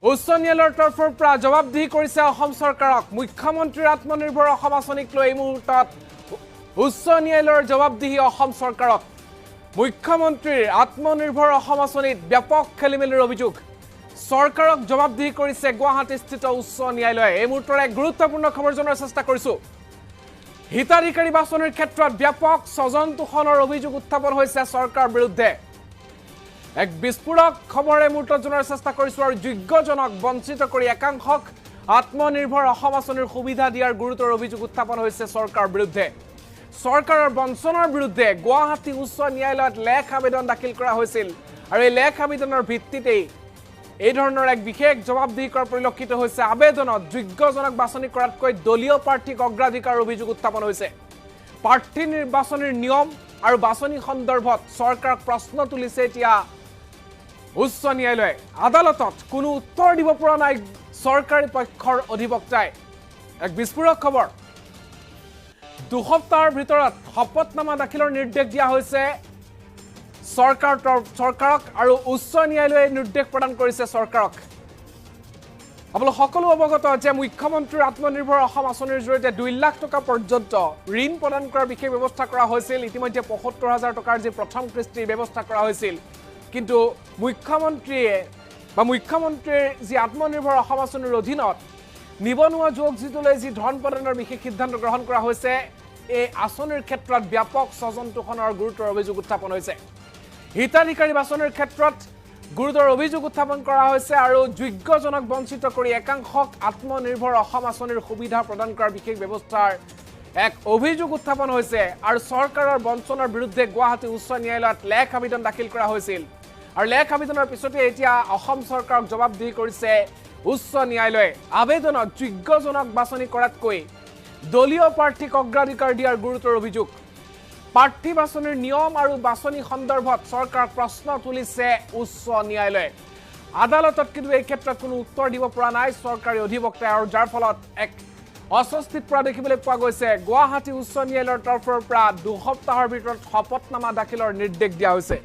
উচ্চ ন্যায়ালয়ৰ তৰফৰ পৰা জবাবদিহি কৰিছে অসম চৰকাৰক। মুখ্যমন্ত্ৰীৰ আত্মনিৰ্ভৰ অসম আঁচনিক লৈ এই মুহূৰ্তত উচ্চ ন্যায়ালয়ৰ জবাবদিহি অসম চৰকাৰক। মুখ্যমন্ত্ৰীৰ আত্মনিৰ্ভৰ অসম আঁচনিত ব্যাপক খেলিমেলিৰ অভিযোগ, চৰকাৰক জবাবদিহি কৰিছে গুৱাহাটীস্থিত উচ্চ ন্যায়ালয়ে। এই মুহূৰ্তৰ এক গুৰুত্বপূৰ্ণ খবৰ জনোৱাৰ চেষ্টা কৰিছো। হিতাধিকাৰী বাছনিৰ ক্ষেত্ৰত ব্যাপক স্বজন তোষণৰ অভিযোগ উত্থাপন হৈছে চৰকাৰৰ বিৰুদ্ধে। এক বিস্ফোৰক খবৰ এই মুহূৰ্তত জনোৱাৰ চেষ্টা কৰিছো। আৰু যোগ্যজনক বঞ্চিত কৰি একাংশক আত্মনিৰ্ভৰ অসম আঁচনিৰ সুবিধা দিয়াৰ গুৰুতৰ অভিযোগ উত্থাপন হৈছে চৰকাৰৰ বিৰুদ্ধে। চৰকাৰৰ বঞ্চনাৰ বিৰুদ্ধে গুৱাহাটী উচ্চ ন্যায়ালয়ত লেখ আবেদন দাখিল কৰা হৈছিল আৰু এই লেখ আবেদনৰ ভিত্তিতেই এই ধৰণৰ এক বিশেষ জবাবদিহি কৰা পৰিলক্ষিত হৈছে। আবেদনত যোগ্যজনক বাছনি কৰাতকৈ দলীয় প্ৰাৰ্থীক অগ্ৰাধিকাৰৰ অভিযোগ উত্থাপন হৈছে। প্ৰাৰ্থী নিৰ্বাচনৰ নিয়ম আৰু বাছনি সন্দৰ্ভত চৰকাৰক প্ৰশ্ন তুলিছে এতিয়া উচ্চ ন্যায়ালয়ে। আদালতত কোনো উত্তৰ দিব পৰা নাই চৰকাৰী পক্ষৰ অধিবক্তাই। এক বিস্ফোৰক খবৰ, দুসপ্তাহৰ ভিতৰত শপতনামা দাখিলৰ নিৰ্দেশ দিয়া হৈছে চৰকাৰক আৰু উচ্চ ন্যায়ালয়ে নিৰ্দেশ প্ৰদান কৰিছে চৰকাৰক। আপোনালোক সকলো অৱগত যে মুখ্যমন্ত্ৰীৰ আত্মনিৰ্ভৰ অসম আঁচনিৰ জৰিয়তে 2 লাখ টকা পৰ্যন্ত ঋণ প্ৰদান কৰাৰ বিশেষ ব্যৱস্থা কৰা হৈছিল। ইতিমধ্যে ৭৫ হাজাৰ টকাৰ যি প্ৰথম কিস্তিৰ ব্যৱস্থা কৰা হৈছিল, কিন্তু মুখ্যমন্ত্ৰীৰ যি আত্মনিৰ্ভৰ অসম আঁচনিৰ অধীনত নিবনুৱা যুৱক যিটোলৈ যি ধন প্ৰদানৰ বিশেষ সিদ্ধান্ত গ্ৰহণ কৰা হৈছে, এই আঁচনিৰ ক্ষেত্ৰত ব্যাপক স্বজন তোষণৰ গুৰুতৰ অভিযোগ উত্থাপন হৈছে। হিতাধিকাৰী বাছনিৰ ক্ষেত্ৰত গুৰুতৰ অভিযোগ উত্থাপন কৰা হৈছে আৰু যোগ্যজনক বঞ্চিত কৰি একাংশক আত্মনিৰ্ভৰ অসম আঁচনিৰ সুবিধা প্ৰদান কৰাৰ বিশেষ ব্যৱস্থাৰ এক অভিযোগ উত্থাপন হৈছে। আৰু চৰকাৰৰ বঞ্চনাৰ বিৰুদ্ধে গুৱাহাটী উচ্চ ন্যায়ালয়ত লেখ আবেদন দাখিল কৰা হৈছিল আৰু লেখ আবেদনৰ পিছতে এতিয়া অসম চৰকাৰক জবাবদিহি কৰিছে উচ্চ ন্যায়ালয়ে। আবেদনত যোগ্যজনক বাছনি কৰাতকৈ দলীয় প্ৰাৰ্থীক অগ্ৰাধিকাৰ দিয়াৰ গুৰুতৰ অভিযোগ। প্ৰাৰ্থী বাছনিৰ নিয়ম আৰু বাছনি সন্দৰ্ভত চৰকাৰক প্ৰশ্ন তুলিছে উচ্চ ন্যায়ালয়ে। আদালতত কিন্তু এই ক্ষেত্ৰত কোনো উত্তৰ দিব পৰা নাই চৰকাৰী অধিবক্তাই আৰু যাৰ ফলত এক অস্বস্তিত পৰা দেখিবলৈ পোৱা গৈছে। গুৱাহাটী উচ্চ ন্যায়ালয়ৰ তৰফৰ পৰা ২ সপ্তাহৰ ভিতৰত শপতনামা দাখিলৰ নিৰ্দেশ দিয়া হৈছে।